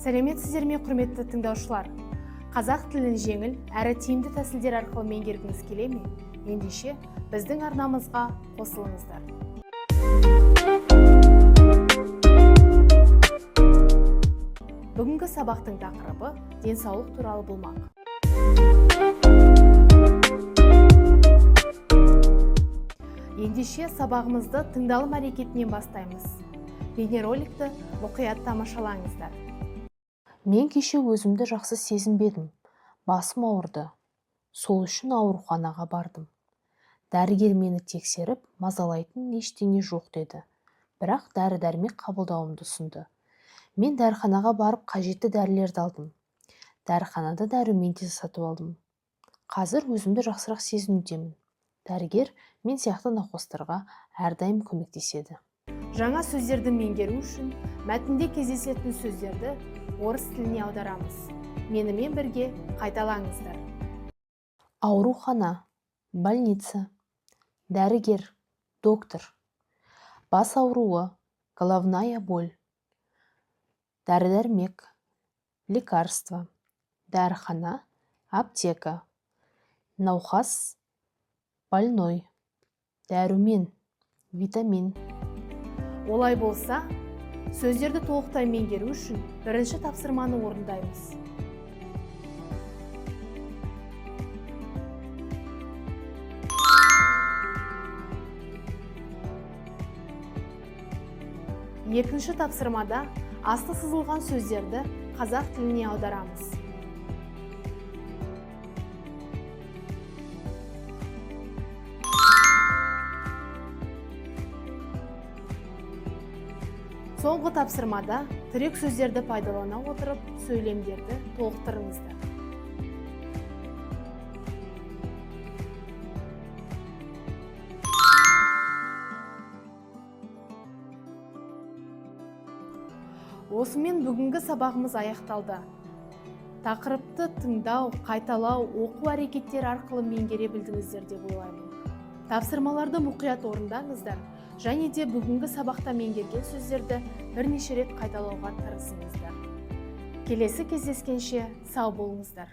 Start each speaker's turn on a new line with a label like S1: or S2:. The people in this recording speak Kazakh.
S1: Сәлеметсіздер ме, құрметті тыңдаушылар! Қазақ тілін жеңіл әрі тиімді тәсілдер арқылы меңгергіңіз келе ме? Ендеше біздің арнамызға қосылыңыздар. Бүгінгі сабақтың тақырыбы денсаулық туралы болмақ. Ендеше сабағымызды тыңдалым әрекетінен бастаймыз. Бейнероликті мұқият тамашалаңыздар.
S2: Мен кеше өзімді жақсы сезінбедім, басым ауырды. Сол үшін ауруханаға бардым. Дәрігер мені тексеріп, мазалайтын ештеңе жоқ деді. Бірақ дәрі-дәрмек қабылдауымды ұсынды. Мен дәріханаға барып қажетті дәрілерді алдым. Дәріханада дәрумен де сатып алдым. Қазір өзімді жақсырақ сезінудемін. Дәрігер мен сияқты науқастарға әрдайым көмектеседі.
S1: Жаңа сөздерді меңгеру үшін мәтінде кездесетін сөздерді орыс тіліне аударамыз. Менімен бірге қайталаңыздар.
S2: Аурухана – больница, дәрігер – доктор, бас ауруы – головная боль, дәрі-дәрмек – лекарство, дәріхана – аптека, науқас – больной, дәрумен – витамин.
S1: Олай болса, сөздерді толықтай меңгеру үшін бірінші тапсырманы орындаймыз. Екінші тапсырмада асты сызылған сөздерді қазақ тіліне аударамыз. Соңғы тапсырмада тірек сөздерді пайдалана отырып сөйлемдерді толықтырыңыздар. Осымен бүгінгі сабағымыз аяқталды. Тақырыпты тыңдау, қайталау, оқу әрекеттері арқылы меңгере білдіңіздер деп ойлаймын. Тапсырмаларды мұқият орындаңыздар және де бүгінгі сабақта меңгерген сөздерді бірнеше рет қайталауға тырысыңыздар. Келесі кездескенше сау болыңыздар.